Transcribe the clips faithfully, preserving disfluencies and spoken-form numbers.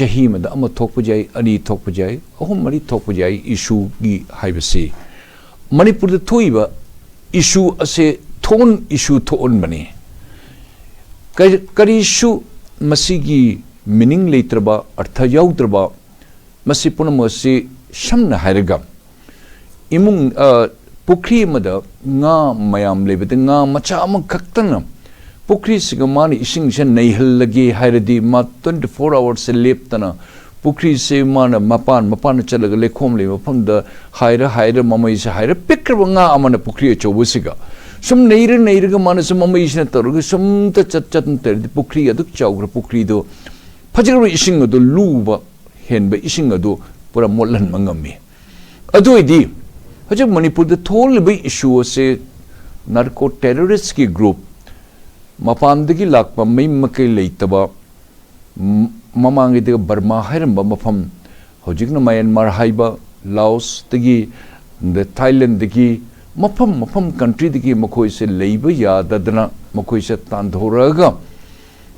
ꯆꯍꯤ ꯑꯃꯗ ꯑꯃ ꯊꯣꯛꯄ ꯌꯥꯏ, ꯑꯅꯤ ꯊꯣꯛꯄ ꯌꯥꯏ, ꯑꯍꯨꯝ ꯃꯔꯤ ꯊꯣꯛꯄ ꯌꯥꯏ ꯏꯁꯨꯒꯤ ꯍꯥꯏꯕꯁꯤ꯫ ꯃꯅꯤꯄꯨꯔꯗ ꯊꯣꯛꯏꯕ ꯏꯁꯨ ꯑꯁꯦ ꯊꯣꯛꯍꯟ ꯏꯁꯨ ꯊꯣꯛꯍꯟꯕꯅꯤ꯫ ꯀꯔꯤ- ꯀꯔꯤꯁꯨ ꯃꯁꯤꯒꯤ ꯃꯤꯅꯤꯡ ꯂꯩꯇ꯭ꯔꯕ, ꯑꯔꯊ ꯌꯥꯎꯗ꯭ꯔꯕ, ꯃꯁꯤ ꯄꯨꯝꯅꯃꯛ ꯑꯁꯤ ꯁꯝꯅ ꯍꯥꯏꯔꯒ ꯏꯃꯨꯡ, ꯑ, ꯄꯨꯈ꯭ꯔꯤ ꯑꯃꯗ ꯉꯥ ꯃꯌꯥꯝ ꯂꯩꯕꯗ ꯉꯥ ꯃꯆꯥ ꯑꯃꯈꯛꯇꯅ ꯄꯨꯈ꯭ꯔꯤꯁꯤꯒ ꯃꯥꯅ ꯏꯁꯤꯡꯁꯦ ꯅꯩꯍꯜꯂꯒꯦ ꯍꯥꯏꯔꯗꯤ ꯃꯥ twenty four hours ꯂꯦꯞꯇꯅ ꯄꯨꯈ꯭ꯔꯤꯁꯦ ꯃꯥꯅ ꯃꯄꯥꯟ ꯃꯄꯥꯟꯗ ꯆꯠꯂꯒ ꯂꯩꯈꯣꯝ ꯂꯩꯕ ꯃꯐꯝꯗ ꯍꯥꯏꯔ ꯍꯥꯏꯔ ꯃꯃꯩꯁꯦ ꯍꯥꯏꯔ ꯄꯤꯛꯈ꯭ꯔꯕ ꯉꯥ ꯑꯃꯅ ꯄꯨꯈ꯭ꯔꯤ ꯑꯆꯧꯕꯁꯤꯒ ꯁꯨꯝ ꯅꯩꯔ ꯅꯩꯔꯒ ꯃꯥꯅꯁꯨ ꯃꯃꯩꯁꯤꯅ ꯇꯧꯔꯒ ꯁꯨꯝꯇ ꯆꯠ ꯆꯠꯅ ꯇꯧꯔꯗꯤ ꯄꯨꯈ꯭ꯔꯤ ꯑꯗꯨꯛ ꯆꯥꯎꯈ꯭ꯔ ꯄꯨꯈ꯭ꯔꯤꯗꯣ ꯐꯖꯈ꯭ꯔꯕ ꯏꯁꯤꯡ ꯑꯗꯨ ꯂꯨꯕ ꯍꯦꯟꯕ ꯏꯁꯤꯡ ꯑꯗꯨ ꯄꯨꯔꯥ ꯃꯣꯠꯍꯟꯕ ꯉꯝꯃꯤ꯫ ꯑꯗꯨ ꯑꯣꯏꯗꯤ ꯍꯧꯖꯤꯛ ꯃꯅꯤꯄꯨꯔꯗ ꯊꯣꯛꯂꯤꯕ ꯏꯁꯨ ꯑꯁꯤ ꯅꯥꯔꯀꯣ ꯇꯦꯔꯣꯔꯤꯁꯀꯤ ꯒ꯭ꯔꯨꯞ ꯃꯄꯥꯟꯗꯒꯤ ꯂꯥꯛꯄ ꯃꯩ ꯃꯀꯩ ꯂꯩꯇꯕ, ꯃ- ꯃꯃꯥꯡꯉꯩꯗꯒ ꯕꯔꯃꯥ ꯍꯥꯏꯔꯝꯕ ꯃꯐꯝ, ꯍꯧꯖꯤꯛꯅ ꯃꯌꯥꯟꯃꯥꯔ ꯍꯥꯏꯕ, ꯂꯥꯑꯣꯁꯇꯒꯤ, ꯑꯗ ꯊꯥꯏꯂꯦꯟꯗꯒꯤ, ꯃꯐꯝ ꯃꯐꯝ ꯀꯟꯇ꯭ꯔꯤꯗꯒꯤ ꯃꯈꯣꯏꯁꯦ ꯂꯩꯕ ꯌꯥꯗꯗꯅ ꯃꯈꯣꯏꯁꯦ ꯇꯥꯟꯊꯣꯔꯛꯑꯒ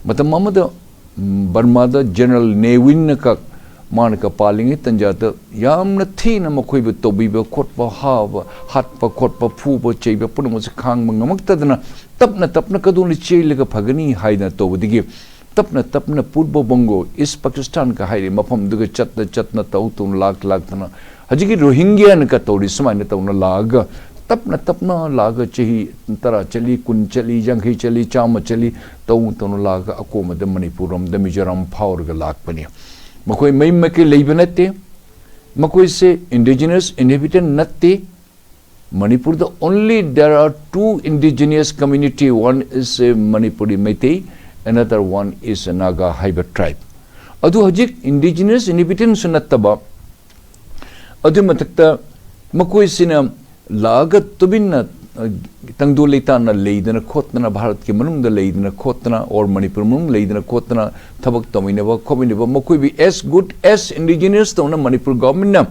ꯃꯇꯝ ꯑꯃꯗ ꯕꯔꯃꯥꯗ ꯖꯦꯅꯔꯦꯜ ꯅꯦꯋꯤꯟꯅ ꯀꯛ ꯃꯥꯅ ꯀ ꯄꯥꯜꯂꯤꯉꯩ ꯇꯟꯖꯥꯗ ꯌꯥꯝꯅ ꯊꯤꯅ ꯃꯈꯣꯏꯕꯨ ꯇꯧꯕꯤꯕ ꯈꯣꯠꯄ, ꯍꯥꯕ ꯍꯥꯠꯄ ꯈꯣꯠꯄ, ꯐꯨꯕ ꯆꯩꯕ ꯄꯨꯝꯅꯃꯛꯁꯦ ꯈꯥꯡꯕ ꯉꯝꯃꯛꯇꯗꯅ ꯇꯞꯅ ꯇꯞꯅ ꯀꯗꯣꯝꯗ ꯆꯦꯜꯂꯒ ꯐꯒꯅꯤ ꯍꯥꯏꯗꯅ ꯇꯧꯕꯗꯒꯤ ꯇꯞꯅ ꯇꯞꯅ ꯄꯨꯔꯕ ꯕꯪꯒꯣ, ꯏꯁ ꯄꯥꯀꯤꯁꯇꯥꯟꯒ ꯍꯥꯏꯔꯤꯕ ꯃꯐꯝꯗꯨꯒ ꯆꯠꯅ ꯆꯠꯅ ꯇꯧ ꯇꯧꯅ ꯂꯥꯛ ꯂꯥꯛꯇꯅ ꯍꯧꯖꯤꯛꯀꯤ ꯔꯣꯍꯤꯡꯒ꯭ꯌꯥꯅ ꯀ ꯇꯧꯔꯤ ꯁꯨꯃꯥꯏꯅ ꯇꯧꯅ ꯂꯥꯛꯑꯒ ꯇꯞꯅ ꯇꯞꯅ ꯂꯥꯛꯑꯒ ꯆꯍꯤ ꯇꯔꯥ ꯆꯠꯂꯤ, ꯀꯨꯟ ꯆꯠꯂꯤ, ꯌꯥꯡꯈꯩ ꯆꯠꯂꯤ, ꯆꯥꯝꯃ ꯆꯠꯂꯤ, ꯇꯧ ꯇꯧꯅ ꯂꯥꯛꯑꯒ ꯑꯀꯣꯝꯕꯗ ꯃꯅꯤꯄꯨꯔ ꯔꯣꯝꯗ, ꯃꯤꯖꯣꯔꯥꯝ ꯐꯥꯎꯔꯒ ꯂꯥꯛꯄꯅꯤ꯫ ꯃꯈꯣꯏ ꯃꯌꯨꯝ ꯃꯀꯩ ꯂꯩꯕ ꯅꯠꯇꯦ꯫ ꯃꯈꯣꯏꯁꯦ indigenous inhabitant ꯅꯠꯇꯦ꯫ ꯃꯅꯤꯄꯨꯔꯗ only there are two indigenous community, one is a Manipuri Meitei, another one is a Naga ꯍꯥꯏꯕ tribe꯫ ꯑꯗꯨ ꯍꯧꯖꯤꯛ indigenous inhabitantꯁꯨ ꯅꯠꯇꯕ, ꯑꯗꯨꯒꯤ ꯃꯊꯛꯇ ꯃꯈꯣꯏꯁꯤꯅ ꯂꯥꯛꯑꯒ ꯇꯨꯃꯤꯟꯅ, ꯑ, ꯇꯪꯗꯨ ꯂꯩꯇꯥꯅ ꯂꯩꯗꯅ ꯈꯣꯠꯇꯅ ꯚꯥꯔꯠꯀꯤ ꯃꯅꯨꯡꯗ ꯂꯩꯗꯅ ꯈꯣꯠꯇꯅ or ꯃꯅꯤꯄꯨꯔ ꯃꯅꯨꯡ ꯂꯩꯗꯅ ꯈꯣꯠꯇꯅ ꯊꯕꯛ ꯇꯧꯃꯤꯟꯅꯕ ꯈꯣꯠꯃꯤꯟꯅꯕ ꯃꯈꯣꯏꯕꯨ as good as indigenous ꯇꯧꯅ ꯃꯅꯤꯄꯨꯔ ꯒꯣꯔꯃꯦꯟꯅ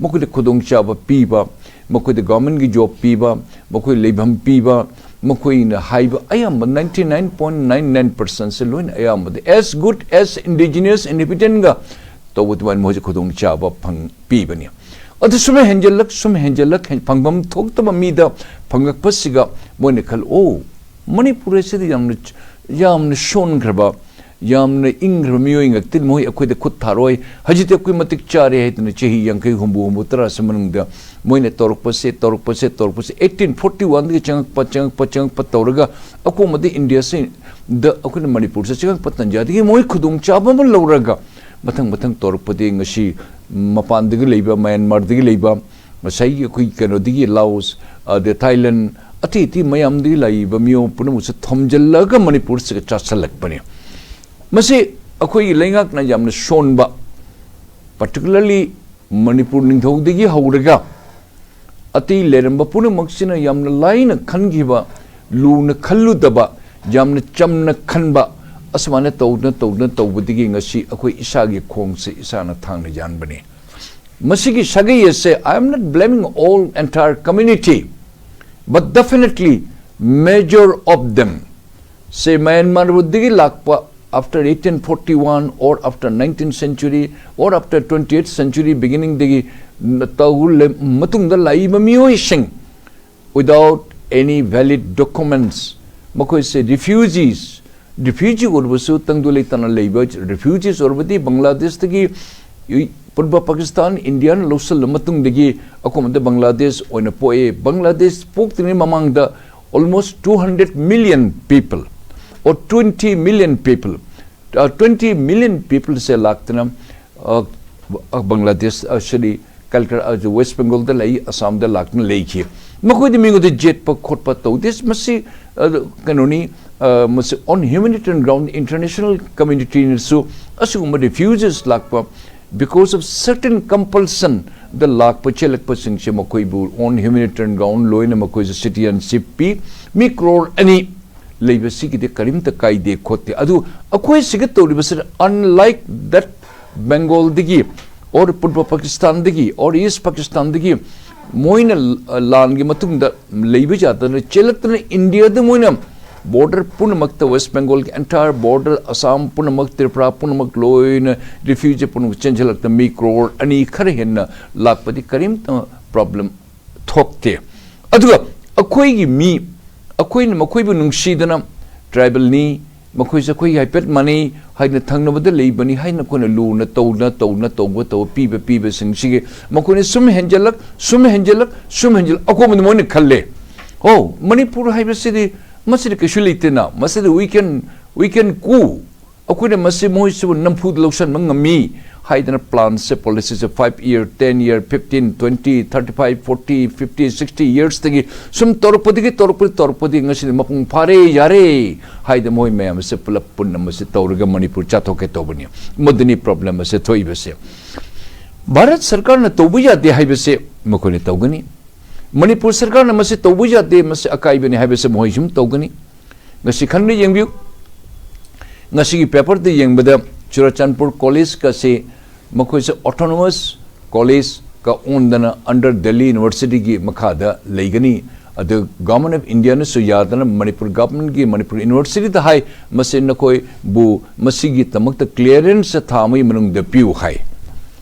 ꯃꯈꯣꯏꯗ ꯈꯨꯗꯣꯡꯆꯥꯕ ꯄꯤꯕ, ꯃꯈꯣꯏꯗ ꯒꯣꯔꯃꯦꯟꯒꯤ ꯖꯣꯕ ꯄꯤꯕ, ꯃꯈꯣꯏ ꯂꯩꯐꯝ ꯄꯤꯕ, ꯃꯈꯣꯏꯅ ꯍꯥꯏꯕ ꯑꯌꯥꯝꯕ ninety nine point nine nine percent ꯁꯦ ꯂꯣꯏꯅ ꯑꯌꯥꯝꯕꯗ as good as indigenous inhabitant ꯒ ꯇꯧꯕ ꯑꯗꯨꯃꯥꯏꯅ ꯃꯣꯏꯁꯦ ꯈꯨꯗꯣꯡꯆꯥꯕ ꯐꯪ ꯄꯤꯕꯅꯤ꯫ ꯑꯗꯨ ꯁꯨꯝ ꯍꯦꯟꯖꯜꯂꯛ ꯁꯨꯝ ꯍꯦꯟꯖꯜꯂꯛ ꯍꯦꯟ- ꯐꯪꯐꯝ ꯊꯣꯛꯇꯕ ꯃꯤꯗ ꯐꯪꯂꯛꯄꯁꯤꯒ ꯃꯣꯏꯅ ꯈꯜ ꯑꯣ, ꯃꯅꯤꯄꯨꯔ ꯑꯁꯤꯗꯤ ꯌꯥꯝꯅ ꯌꯥꯝꯅ ꯁꯣꯟꯈ꯭ꯔꯕ, ꯌꯥꯝꯅ ꯏꯪꯈ꯭ꯔꯕ ꯃꯤꯑꯣꯏ ꯉꯥꯛꯇꯅꯤ, ꯃꯣꯏ ꯑꯩꯈꯣꯏꯗ ꯈꯨꯠ ꯊꯥꯔꯣꯏ, ꯍꯧꯖꯤꯛꯇꯤ ꯑꯩꯈꯣꯏ ꯃꯇꯤꯛ ꯆꯥꯔꯦ ꯍꯥꯏꯗꯅ ꯆꯍꯤ ꯌꯥꯡꯈꯩ, ꯍꯨꯝꯐꯨ, ꯍꯨꯝꯐꯨ ꯇꯔꯥꯁꯤ ꯃꯅꯨꯡꯗ ꯃꯣꯏꯅ ꯇꯧꯔꯛꯄꯁꯦ ꯇꯧꯔꯛꯄꯁꯦ ꯇꯧꯔꯛꯄꯁꯦ eighteen forty one ꯗꯒꯤ ꯆꯪꯉꯛꯄ ꯆꯪꯉꯛꯄ ꯆꯪꯉꯛꯄ ꯇꯧꯔꯒ ꯑꯀꯣꯟꯕꯗ ꯏꯟꯗꯤꯌꯥꯁꯤꯗ ꯑꯩꯈꯣꯏꯅ ꯃꯅꯤꯄꯨꯔꯁꯦ ꯆꯪꯉꯛꯄ ꯇꯟꯖꯥꯗꯒꯤ ꯃꯣꯏ ꯈꯨꯗꯣꯡꯆꯥꯕ ꯑꯃ ꯂꯧꯔꯒ ꯃꯊꯪ ꯃꯊꯪ ꯇꯧꯔꯛꯄꯗꯤ ꯉꯁꯤ ꯃꯄꯥꯟꯗꯒꯤ ꯂꯩꯕ, ꯃ꯭ꯌꯥꯟꯃꯥꯔꯗꯒꯤ ꯂꯩꯕ, ꯉꯁꯥꯏꯒꯤ ꯑꯩꯈꯣꯏ ꯀꯩꯅꯣꯗꯒꯤ ꯂꯥꯑꯣꯁ, ꯑꯗ ꯊꯥꯏꯂꯦꯟ, ꯑꯇꯩ ꯑꯇꯩ ꯃꯌꯥꯝꯗꯒꯤ ꯂꯥꯛꯏꯕ ꯃꯤꯑꯣꯏ ꯄꯨꯝꯅꯃꯛꯁꯦ ꯊꯣꯝꯖꯤꯜꯂꯒ ꯃꯅꯤꯄꯨꯔꯁꯤꯒ ꯆꯥꯁꯤꯜꯂꯛꯄꯅꯤ꯫ ꯃꯁꯤ ꯑꯩꯈꯣꯏꯒꯤ ꯂꯩꯉꯥꯛꯅ ꯌꯥꯝꯅ ꯁꯣꯟꯕ, particularly ꯃꯅꯤꯄꯨꯔ ꯅꯤꯡꯊꯧꯗꯒꯤ ꯍꯧꯔꯒ ꯑꯇꯩ ꯂꯩꯔꯝꯕ ꯄꯨꯝꯅꯃꯛꯁꯤꯅ ꯌꯥꯝꯅ ꯂꯥꯏꯅ ꯈꯟꯈꯤꯕ, ꯂꯨꯅ ꯈꯜꯂꯨꯗꯕ, ꯌꯥꯝꯅ ꯆꯝꯅ ꯈꯟꯕ, ꯑꯁꯨꯃꯥꯏꯅ ꯇꯧꯗꯅ ꯇꯧꯗꯅ ꯇꯧꯕꯗꯒꯤ ꯉꯁꯤ ꯑꯩꯈꯣꯏ ꯏꯁꯥꯒꯤ ꯈꯣꯡꯁꯦ ꯏꯁꯥꯅ ꯊꯥꯡꯅ ꯌꯥꯟꯕꯅꯤ꯫ ꯃꯁꯤꯒꯤ ꯁꯥꯒꯩ ꯑꯁꯦ, I am not blaming all entire community, but definitely major of them ꯁꯦ ꯃꯌꯥꯟꯃꯥꯔꯗꯒꯤ ꯂꯥꯛꯄ after eighteen forty one or after nineteenth century or after twentieth century beginning ꯗꯒꯤ ꯇꯧ-, ꯃꯇꯨꯡꯗ ꯂꯥꯛꯏꯕ ꯃꯤꯑꯣꯏꯁꯤꯡ without any valid documents, ꯃꯈꯣꯏꯁꯦ refugees, refugee ꯑꯣꯏꯔꯕꯁꯨ ꯇꯪꯗꯨ ꯂꯩꯇꯥꯅ ꯂꯩꯕ refugees ꯑꯣꯏꯔꯕꯗꯤ ꯕꯪꯒ꯭ꯂꯥꯗꯦꯁꯇꯒꯤ ꯏ-, ꯄꯨꯔꯕ ꯄꯥꯀꯤꯁꯇꯥꯟ ꯏꯟꯗꯤꯌꯥꯅ ꯂꯧꯁꯤꯜꯂ ꯃꯇꯨꯡꯗꯒꯤ ꯑꯀꯣꯟꯕꯗ ꯕꯪꯒ꯭ꯂꯥꯗꯦꯁ ꯑꯣꯏꯅ ꯄꯣꯛꯑꯦ꯫ ꯕꯪꯒ꯭ꯂꯥꯗꯦꯁ ꯄꯣꯛꯇ꯭ꯔꯤꯉꯩ ꯃꯃꯥꯡꯗ almost two hundred million people or twenty million people, uh, twenty million people say ꯂꯥꯛꯇꯅ, uh, Bangladesh ꯑꯁꯤꯗꯤ ꯀꯜꯀ-, ꯑ, ꯋꯦꯁ ꯕꯦꯡꯒꯣꯜꯗ ꯂꯩ, ꯑꯁꯥꯝꯗ ꯂꯥꯛꯇꯨꯅ ꯂꯩꯈꯤ꯫ ꯃꯈꯣꯏꯗꯤ ꯃꯤꯉꯣꯟꯗ ꯌꯦꯠꯄ ꯈꯣꯠꯄ ꯇꯧꯗꯦ꯫ ꯃꯁꯤ, ꯑ, ꯀꯩꯅꯣꯅꯤ, ꯑ, ꯃꯁꯤ on humanitarian ground international community ꯅꯁꯨ ꯑꯁꯤꯒꯨꯝꯕ refugees ꯂꯥꯛꯄ because of certain compulsion ꯗ ꯂꯥꯛꯄ ꯆꯦꯜꯂꯛꯄꯁꯤꯡꯁꯦ ꯃꯈꯣꯏꯕꯨ on humanitarian ground ꯂꯣꯏꯅ ꯃꯈꯣꯏꯁꯨ citizenship ꯄꯤ꯫ ꯃꯤ ꯀ꯭ꯔꯣꯔ ꯑꯅꯤ ꯂꯩꯕꯁꯤꯒꯤꯗꯤ ꯀꯔꯤꯝꯇ ꯀꯥꯏꯗꯦ ꯈꯣꯠꯇꯦ꯫ ꯑꯗꯨ ꯑꯩꯈꯣꯏ ꯁꯤꯒ ꯇꯧꯔꯤꯕꯁꯤꯗ unlike that ꯕꯦꯡꯒꯣꯜꯗꯒꯤ or Purab ꯄꯥꯀꯤꯁꯇꯥꯟꯗꯒꯤ or ꯏꯁ ꯄꯥꯀꯤꯁꯇꯥꯟꯗꯒꯤ ꯃꯣꯏꯅ ꯂꯥꯟꯒꯤ ꯃꯇꯨꯡꯗ ꯂꯩꯕ ꯌꯥꯗꯅ ꯆꯦꯜꯂꯛꯇꯅ ꯏꯟꯗꯤꯌꯥꯗ ꯃꯣꯏꯅ border ꯄꯨꯝꯅꯃꯛꯇ, West Bengal ꯒꯤ entire border, Assam ꯄꯨꯝꯅꯃꯛ, ꯇ꯭ꯔꯤꯄꯨꯔꯥ ꯄꯨꯝꯅꯃꯛ ꯂꯣꯏꯅ refugee ꯄꯨꯝꯅꯃꯛ ꯆꯦꯟꯁꯤꯜꯂꯛꯇ ꯃꯤ ꯀ꯭ꯔꯣꯔ ꯑꯅꯤ ꯈꯔ ꯍꯦꯟꯅ ꯂꯥꯛꯄꯗꯤ ꯀꯔꯤꯝꯇ problem ꯊꯣꯛꯇꯦ꯫ ꯑꯗꯨꯒ ꯑꯩꯈꯣꯏꯒꯤ ꯃꯤ, ꯑꯩꯈꯣꯏꯅ ꯃꯈꯣꯏꯕꯨ ꯅꯨꯡꯁꯤꯗꯅ tribal ꯅꯤ, ꯃꯈꯣꯏꯁꯦ ꯑꯩꯈꯣꯏ ꯍꯥꯏꯐꯦꯠ ꯃꯥꯟꯅꯩ ꯍꯥꯏꯅ ꯊꯪꯅꯕꯗ ꯂꯩꯕꯅꯤ ꯍꯥꯏꯅ ꯑꯩꯈꯣꯏꯅ ꯂꯨꯅ ꯇꯧꯅ ꯇꯧꯅ ꯇꯧꯕ ꯇꯧꯕ ꯄꯤꯕ ꯄꯤꯕꯁꯤꯡꯁꯤꯒꯤ ꯃꯈꯣꯏꯅ ꯁꯨꯝ ꯍꯦꯟꯖꯜꯂꯛ ꯁꯨꯝ ꯍꯦꯟꯖꯜꯂꯛ ꯁꯨꯝ ꯍꯦꯟꯖꯜꯂꯛ ꯑꯀꯣꯟꯕꯗ ꯃꯣꯏꯅ ꯈꯜꯂꯦ, "ꯑꯣ, ꯃꯅꯤꯄꯨꯔ ꯍꯥꯏꯕꯁꯤꯗꯤ ꯃꯁꯤꯗꯤ ꯀꯩꯁꯨ ꯂꯩꯇꯦꯅ, ꯃꯁꯤꯗꯤ we can, we can coo, ꯑꯩꯈꯣꯏꯅ ꯃꯁꯤ ꯃꯣꯏꯁꯤꯕꯨ ꯅꯝꯐꯨꯗ ꯂꯧꯁꯤꯟꯕ ꯉꯝꯃꯤ" ꯍꯥꯏꯗꯅ plan ꯁꯦ, policy ꯁꯦ five year, ten year, fifteen, twenty, thirty five, forty, fifty, sixty years ꯇꯒꯤ ꯁꯨꯝ ꯇꯧꯔꯛꯄꯗꯒꯤ ꯇꯧꯔꯛꯄꯗꯒꯤ ꯇꯧꯔꯛꯄꯗꯒꯤ ꯉꯁꯤꯗꯤ ꯃꯄꯨꯡ ꯐꯥꯔꯦ, ꯌꯥꯔꯦ ꯍꯥꯏꯗꯅ ꯃꯣꯏ ꯃꯌꯥꯝ ꯑꯁꯦ ꯄꯨꯂꯞ ꯄꯨꯟꯅ ꯃꯁꯤ ꯇꯧꯔꯒ ꯃꯅꯤꯄꯨꯔ ꯆꯥꯊꯣꯛꯀꯦ ꯇꯧꯕꯅꯤ꯫ ꯃꯗꯨꯅꯤ problem ꯑꯁꯦ ꯊꯣꯛꯏꯕꯁꯦ꯫ ꯚꯥꯔꯠ ꯁꯔꯀꯥꯔꯅ ꯇꯧꯕ ꯌꯥꯗꯦ ꯍꯥꯏꯕꯁꯦ ꯃꯈꯣꯏꯅ ꯇꯧꯒꯅꯤ꯫ ꯃꯅꯤꯄꯨꯔ ꯁꯔꯀꯥꯔꯅ ꯃꯁꯤ ꯇꯧꯕ ꯌꯥꯗꯦ, ꯃꯁꯤ ꯑꯀꯥꯏꯕꯅꯤ ꯍꯥꯏꯕꯁꯦ ꯃꯈꯣꯏ ꯁꯨꯝ ꯇꯧꯒꯅꯤ꯫ ꯉꯁꯤ ꯈꯟꯅ ꯌꯦꯡꯕꯤꯌꯨ꯫ ꯉꯁꯤꯒꯤ paper ꯗ ꯌꯦꯡꯕꯗ ꯆꯨꯔꯆꯥꯟꯄꯨꯔ college ꯀꯁꯤ ꯃꯈꯣꯏꯁꯦ autonomous college ꯀ ꯑꯣꯟꯗꯅ under Delhi University ꯒꯤ ꯃꯈꯥꯗ ꯂꯩꯒꯅꯤ꯫ ꯑꯗꯨ Government of India ꯅꯁꯨ ꯌꯥꯗꯅ, ꯃꯅꯤꯄꯨꯔ government ꯒꯤ ꯃꯅꯤꯄꯨꯔ university ꯗ ꯍꯥꯏ, "ꯃꯁꯤ ꯅꯈꯣꯏꯕꯨ ꯃꯁꯤꯒꯤꯗꯃꯛꯇ clearance ꯊꯥ ꯑꯃꯒꯤ ꯃꯅꯨꯡꯗ ꯄꯤꯌꯨ" ꯍꯥꯏ꯫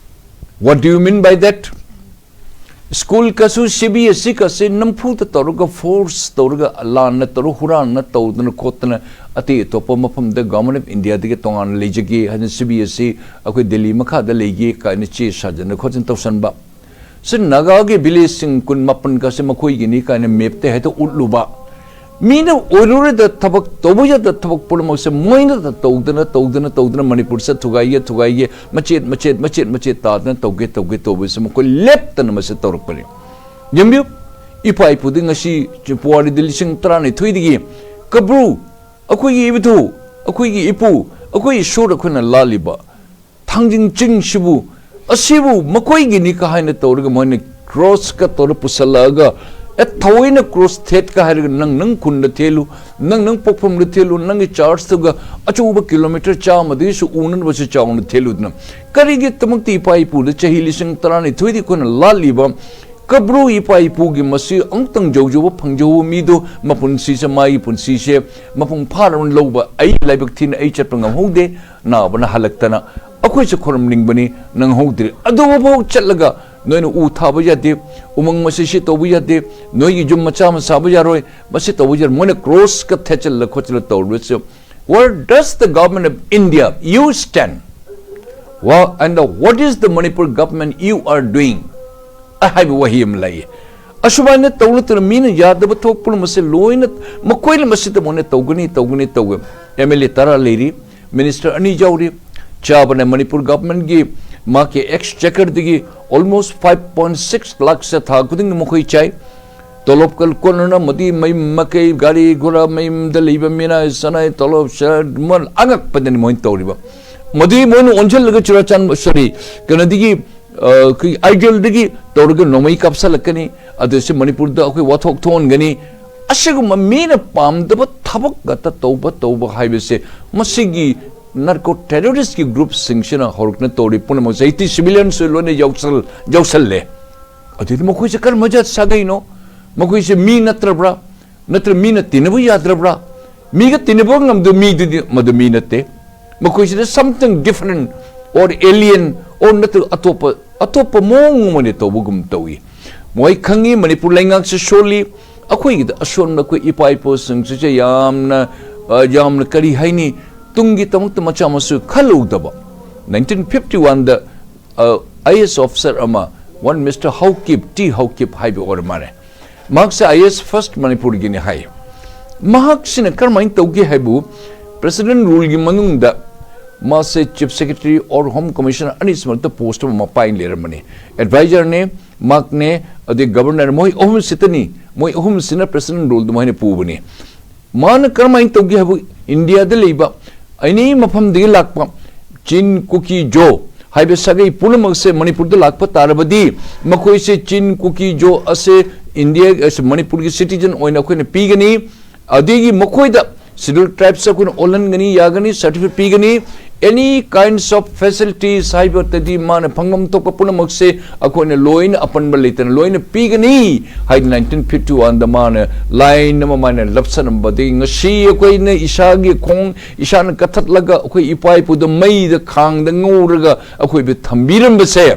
What do you mean by that? School ꯀꯁꯨ C B S E ꯀꯁꯤ ꯅꯝꯐꯨꯗ ꯇꯧꯔꯒ, force ꯇꯧꯔꯒ, ꯂꯥꯟꯅ ꯇꯧꯔꯒ, ꯍꯨꯔꯥꯟꯅ ꯇꯧꯗꯅ ꯈꯣꯠꯇꯅ, ꯑꯇꯩ ꯑꯇꯣꯞꯄ ꯃꯐꯝꯗ Government of India ꯗꯒꯤ ꯇꯣꯉꯥꯟꯅ ꯂꯩꯖꯒꯦ ꯍꯥꯏꯅ C B S E ꯑꯩꯈꯣꯏ ꯗꯦꯜꯂꯤ ꯃꯈꯥꯗ ꯂꯩꯒꯦ ꯀꯥꯏꯅ ꯆꯦ ꯁꯥꯖꯟꯅ ꯈꯣꯠꯆꯟ ꯇꯧꯁꯟꯕ꯫ ꯁꯤ ꯅꯥꯒꯥꯒꯤ village ꯁꯤꯡ ꯀꯨꯟ ꯃꯥꯄꯟ ꯀꯁꯤ ꯃꯈꯣꯏꯒꯤꯅꯤ ꯀꯥꯏꯅ map ꯇ ꯍꯦꯛꯇ ꯎꯠꯂꯨꯕ꯫ ꯃꯤꯅ ꯑꯣꯏꯔꯨꯔꯗ ꯊꯕꯛ ꯇꯧꯕ ꯌꯥꯗ ꯊꯕꯛ ꯄꯨꯝꯅꯃꯛꯁꯦ ꯃꯣꯏꯅ ꯇꯧꯗꯅ, ꯇꯧꯗꯅ, ꯇꯧꯗꯅ ꯃꯅꯤꯄꯨꯔꯁꯦ ꯊꯨꯒꯥꯏꯒꯦ, ꯊꯨꯒꯥꯏꯒꯦ, ꯃꯆꯦꯠ, ꯃꯆꯦꯠ, ꯃꯆꯦꯠ, ꯃꯆꯦꯠ ꯇꯥꯗꯅ ꯇꯧꯒꯦ, ꯇꯧꯒꯦ ꯇꯧꯕꯁꯦ ꯃꯈꯣꯏ ꯂꯦꯞꯇꯅ ꯃꯁꯤ ꯇꯧꯔꯛꯄꯅꯤ꯫ ꯌꯦꯡꯕꯤꯌꯨ, ꯏꯄꯥ ꯏꯄꯨꯗꯤ ꯉꯁꯤ ꯄꯨꯋꯥꯔꯤꯗ ꯂꯤꯁꯤꯡ ꯇꯔꯥꯅꯤꯊꯣꯏꯗꯒꯤ ꯀꯕ꯭ꯔꯨ, ꯑꯩꯈꯣꯏꯒꯤ ꯏꯕꯨꯙꯧ, ꯑꯩꯈꯣꯏꯒꯤ ꯏꯄꯨ, ꯑꯩꯈꯣꯏ ꯏꯁꯣꯔ ꯑꯩꯈꯣꯏꯅ ꯂꯥꯠꯂꯤꯕ ꯊꯥꯡꯖꯤꯡ ꯆꯤꯡꯁꯤꯕꯨ, ꯑꯁꯤꯕꯨ ꯃꯈꯣꯏꯒꯤꯅꯤ ꯀ ꯍꯥꯏꯅ ꯇꯧꯔꯒ ꯃꯣꯏꯅ cross ꯀ ꯇꯧꯔ ꯄꯨꯁꯜꯂꯛꯑꯒ, ꯑꯦ, ꯊꯑꯣꯏꯅ cross ꯊꯦꯠꯀ ꯍꯥꯏꯔꯒ ꯅꯪ ꯅꯪ ꯈꯨꯟꯗ ꯊꯦꯠꯂꯨ, ꯅꯪ ꯅꯪ ꯄꯣꯛꯐꯝꯗ ꯊꯦꯠꯂꯨ, ꯅꯪꯒꯤ church ꯇꯨꯒ ꯑꯆꯧꯕ kilometre ꯆꯥꯝꯃꯗꯒꯤꯁꯨ ꯎꯅꯅꯕꯁꯨ ꯆꯥꯎꯅ ꯊꯦꯠꯂꯨꯗꯅ, ꯀꯔꯤꯒꯤꯗꯃꯛꯇ ꯏꯄꯥ ꯏꯄꯨꯗ ꯆꯍꯤ ꯂꯤꯁꯤꯡ ꯇꯔꯥꯅꯤꯊꯣꯏꯗꯤ ꯑꯩꯈꯣꯏꯅ ꯂꯥꯠꯂꯤꯕ ꯀꯕ꯭ꯔꯨ ꯏꯄꯥ ꯏꯄꯨꯒꯤ ꯃꯁꯤ ꯑꯃꯨꯛꯇꯪ ꯌꯧꯖꯕ ꯐꯪꯖꯍꯧꯕ ꯃꯤꯗꯨ ꯃꯄꯨꯟꯁꯤꯁꯦ, ꯃꯥꯒꯤ ꯄꯨꯟꯁꯤꯁꯦ ꯃꯄꯨꯡ ꯐꯥꯅ ꯂꯧꯕ꯫ ꯑꯩ ꯂꯥꯏꯕꯛ ꯊꯤꯅ ꯑꯩ ꯆꯠꯄ ꯉꯝꯍꯧꯗꯦ, ꯅꯥꯕꯅ ꯍꯜꯂꯛꯇꯅ꯫ ꯑꯩꯈꯣꯏꯁꯨ ꯈꯨꯔꯨꯝꯅꯤꯡꯕꯅꯤ, ꯅꯪꯍꯧꯗ꯭ꯔꯦ꯫ ꯑꯗꯨꯐꯥꯎ ꯆꯠꯂꯒ ꯅꯣꯏꯅ ꯎ ꯊꯥꯕ ꯌꯥꯗꯦ, ꯎꯃꯪ ꯃꯁꯤ ꯁꯤ ꯇꯧꯕ ꯌꯥꯗꯦ, ꯅꯣꯏꯒꯤ ꯌꯨꯝ ꯃꯆꯥ ꯑꯃ ꯁꯥꯕ ꯌꯥꯔꯣꯏ, ꯃꯁꯤ ꯇꯧꯕ ꯌꯥꯔꯣꯏ꯫ ꯃꯣꯏꯅ ꯀ꯭ꯔꯣꯁꯀ ꯊꯦꯠꯆꯜꯂ ꯈꯣꯠꯆꯜꯂ ꯇꯧꯔꯤꯕꯁꯦ, "Where does the government of India you stand? Wha-, and what is the Manipur government you are doing?" ꯍꯥꯏꯕ ꯋꯥꯍꯩ ꯑꯃ ꯂꯩ꯫ ꯑꯁꯨꯃꯥꯏꯅ ꯇꯧꯅ ꯇꯧꯅ ꯃꯤꯅ ꯌꯥꯗꯕ ꯊꯕꯛ ꯄꯨꯝꯅꯃꯛꯁꯦ ꯂꯣꯏꯅ ꯃꯈꯣꯏꯅ ꯃꯁꯤꯗ ꯃꯣꯏꯅ ꯇꯧꯒꯅꯤ, ꯇꯧꯒꯅꯤ, ꯇꯧꯒꯅꯤ꯫ ꯑꯦꯝ ꯑꯦꯜ ꯑꯦ ꯇꯔꯥ ꯂꯩꯔꯤ, ꯃꯤꯅꯤꯁꯇꯔ ꯑꯅꯤ ꯌꯥꯎꯔꯤ, ꯆꯥꯕꯅ ꯃꯅꯤꯄꯨꯔ ꯒꯚꯔꯟꯃꯦꯟꯠꯀꯤ ꯃꯍꯥꯛꯀꯤ ꯑꯦꯛꯁꯆꯦꯀꯔꯗꯒꯤ almost five point six ꯂꯥꯛꯁꯦ ꯊꯥ ꯈꯨꯗꯤꯡꯒꯤ ꯃꯈꯣꯏ ꯆꯥꯏ꯫ ꯇꯣꯂꯣꯞꯀ ꯀꯣꯟꯅꯅ ꯃꯗꯤ ꯃꯩ ꯃꯀꯩ, ꯒꯥꯔꯤ ꯒꯨꯔꯥ, ꯃꯌꯨꯝꯗ ꯂꯩꯕ ꯃꯤꯅ ꯁꯅꯥꯏ ꯇꯣꯂꯣꯞ ꯁ-, ꯃ-, ꯑꯉꯛꯄꯗꯅꯤ ꯃꯣꯏꯅ ꯇꯧꯔꯤꯕ꯫ ꯃꯗꯨꯗꯤ ꯃꯣꯏꯅ ꯑꯣꯟꯁꯤꯜꯂꯒ ꯆꯨꯔꯥꯆꯥꯟꯄꯨꯔ, ꯁꯣꯔꯤ, ꯀꯩꯅꯣꯗꯒꯤ, ꯑ, ꯑꯩꯈꯣꯏ ꯑꯥꯏꯖꯣꯜꯗꯒꯤ ꯇꯧꯔꯒ ꯅꯣꯡꯃꯩ ꯀꯥꯞꯁꯜꯂꯛꯀꯅꯤ, ꯑꯗꯨꯁꯨ ꯃꯅꯤꯄꯨꯔꯗ ꯑꯩꯈꯣꯏ ꯋꯥꯊꯣꯛ ꯊꯣꯛꯍꯟꯒꯅꯤ꯫ ꯑꯁꯤꯒꯨꯝꯕ ꯃꯤꯅ ꯄꯥꯝꯗꯕ ꯊꯕꯛ ꯉꯥꯛꯇ ꯇꯧꯕ, ꯇꯧꯕ ꯍꯥꯏꯕꯁꯦ ꯃꯁꯤꯒꯤ ꯅꯥꯔꯀꯣ ꯇꯦꯔꯣꯔꯤꯁꯀꯤ ꯒ꯭ꯔꯨꯞꯁꯤꯡꯁꯤꯅ ꯍꯧꯔꯛꯅ ꯇꯧꯔꯤ ꯄꯨꯝꯅꯃꯛꯁꯦ꯫ ꯍꯧꯖꯤꯛꯇꯤ ꯁꯤꯚꯤꯂꯤꯌꯟꯁꯨ ꯂꯣꯏꯅ ꯌꯥꯎꯁꯜ-, ꯌꯥꯎꯁꯜꯂꯦ꯫ ꯑꯗꯨꯗꯤ ꯃꯈꯣꯏꯁꯦ ꯀꯔꯝꯕ ꯖꯥꯠ ꯁꯥꯒꯩꯅꯣ? ꯃꯈꯣꯏꯁꯦ ꯃꯤ ꯅꯠꯇ꯭ꯔꯕ꯭ꯔꯥ? ꯅꯠꯇ꯭ꯔ ꯃꯤꯅ ꯇꯤꯟꯅꯕ ꯌꯥꯗ꯭ꯔꯕ꯭ꯔꯥ? ꯃꯤꯒ ꯇꯤꯟꯅꯕ ꯉꯝꯗꯕ ꯃꯤꯗꯨꯗꯤ ꯃꯗꯨ ꯃꯤ ꯅꯠꯇꯦ꯫ ꯃꯈꯣꯏꯁꯤꯗ something different or alien or ꯅꯠꯇ꯭ꯔꯒ ꯑꯇꯣꯞꯄ, ꯑꯇꯣꯞꯄ ꯃꯑꯣꯡ ꯑꯃ ꯇꯧꯕꯒꯨꯝ ꯇꯧꯏ꯫ ꯃꯣꯏ ꯈꯪꯉꯤ ꯃꯅꯤꯄꯨꯔ ꯂꯩꯉꯥꯛꯁꯦ ꯁꯣꯜꯂꯤ, ꯑꯩꯈꯣꯏꯒꯤꯗ ꯑꯁꯣꯟꯕ ꯑꯩꯈꯣꯏ ꯏꯄꯥ ꯏꯄꯨꯁꯤꯡꯁꯤꯁꯨ ꯌꯥꯝꯅ, ꯑ, ꯌꯥꯝꯅ ꯀꯔꯤ ꯍꯥꯏꯅꯤ, ꯇꯨꯡꯒꯤ ꯇꯃꯛꯇ ꯃꯆꯥ ꯃꯁꯨ ꯈꯜꯂꯨꯗꯕ꯫ ꯅꯥꯏꯟꯇꯤꯟ ꯐꯤꯐꯇꯤ ꯋꯥꯟꯗ, ꯑ, ꯑꯥꯏ ꯑꯦ ꯑꯦꯁ ꯑꯣꯐꯤꯁꯥꯔ ꯑꯃ, one mister Haokip, T Haokip ꯍꯥꯏꯕ ꯑꯣꯏꯔ ꯃꯥꯜꯂꯦ꯫ ꯃꯍꯥꯛꯁꯦ ꯑꯥꯏ ꯑꯦ ꯑꯦꯁ ꯐꯥꯔꯁꯠ ꯃꯅꯤꯄꯨꯔꯒꯤꯅꯤ ꯍꯥꯏ꯫ ꯃꯍꯥꯛꯁꯤꯅ ꯀꯔꯝꯍꯥꯏꯅ ꯇꯧꯒꯦ ꯍꯥꯏꯕꯨ, ꯄ꯭ꯔꯦꯁꯤꯗꯦꯟꯠ ꯔꯨꯜꯒꯤ ꯃꯅꯨꯡꯗ ꯃꯥꯁꯦ chief secretary or home commissioner ꯑꯅꯤꯁꯤ ꯃꯔꯛꯇ ꯄꯣꯁꯠ ꯑꯃ ꯃꯄꯥꯏ ꯂꯩꯔꯝꯕꯅꯤ꯫ ꯑꯦꯗꯚꯥꯏꯖꯔꯅꯦ, ꯃꯍꯥꯛꯅꯦ, ꯑꯗꯩ ꯒꯕꯔꯅꯔ, ꯃꯣꯏ ꯑꯍꯨꯝꯁꯤꯇꯅꯤ꯫ ꯃꯣꯏ ꯑꯍꯨꯝꯁꯤꯅ ꯄ꯭ꯔꯦꯁꯤꯗꯦꯟꯠ ꯔꯨꯜꯗꯨ ꯃꯣꯏꯅ ꯄꯨꯕꯅꯤ꯫ ꯃꯥꯅ ꯀꯔꯝꯍꯥꯏꯅ ꯇꯧꯒꯦ ꯍꯥꯏꯕꯨ, ꯏꯟꯗꯤꯌꯥꯗ ꯂꯩꯕ ꯑꯦꯅꯤ ꯃꯐꯝꯗꯒꯤ ꯂꯥꯛꯄ ꯆꯤꯟ, ꯀꯨꯀꯤ, ꯖꯣ ꯍꯥꯏꯕ ꯁꯥꯒꯩ ꯄꯨꯝꯅꯃꯛꯁꯦ ꯃꯅꯤꯄꯨꯔꯗ ꯂꯥꯛꯄ ꯇꯥꯔꯕꯗꯤ, ꯃꯈꯣꯏꯁꯦ ꯆꯤꯟ, ꯀꯨꯀꯤ, ꯖꯣ ꯑꯁꯦ ꯏꯟꯗꯤꯌꯥ, ꯑꯁ, ꯃꯅꯤꯄꯨꯔꯒꯤ ꯁꯤꯇꯤꯖꯟ ꯑꯣꯏꯅ ꯑꯩꯈꯣꯏꯅ ꯄꯤꯒꯅꯤ꯫ ꯑꯗꯒꯤ ꯃꯈꯣꯏꯗ Scheduled Tribes ꯑꯩꯈꯣꯏꯅ ꯑꯣꯜꯍꯟꯒꯅꯤ, ꯌꯥꯒꯅꯤ, certificate ꯄꯤꯒꯅꯤ, any kinds of facilities ꯍꯥꯏꯕꯗꯤ ꯃꯥꯅ ꯐꯪꯐꯝ ꯊꯣꯛꯄ ꯄꯨꯝꯅꯃꯛꯁꯦ ꯑꯩꯈꯣꯏꯅ ꯂꯣꯏꯅ ꯑꯄꯟꯕ ꯂꯩꯇꯅ ꯂꯣꯏꯅ ꯄꯤꯒꯅꯤ ꯍꯥꯏꯗꯤ nineteen fifty one ꯗ ꯃꯥꯅ line ꯑꯃ ꯃꯥꯅ ꯂꯞꯁꯔꯝꯕꯗꯒꯤ ꯉꯁꯤ ꯑꯩꯈꯣꯏꯅ ꯏꯁꯥꯒꯤ ꯈꯣꯡ ꯏꯁꯥꯅ ꯀꯠꯊꯠꯂꯒ ꯑꯩꯈꯣꯏ ꯏꯄꯥ ꯏꯄꯨꯗ ꯃꯩꯗ ꯈꯥꯡꯗ ꯉꯧꯔꯒ ꯑꯩꯈꯣꯏꯕꯨ ꯊꯝꯕꯤꯔꯝꯕꯁꯦ,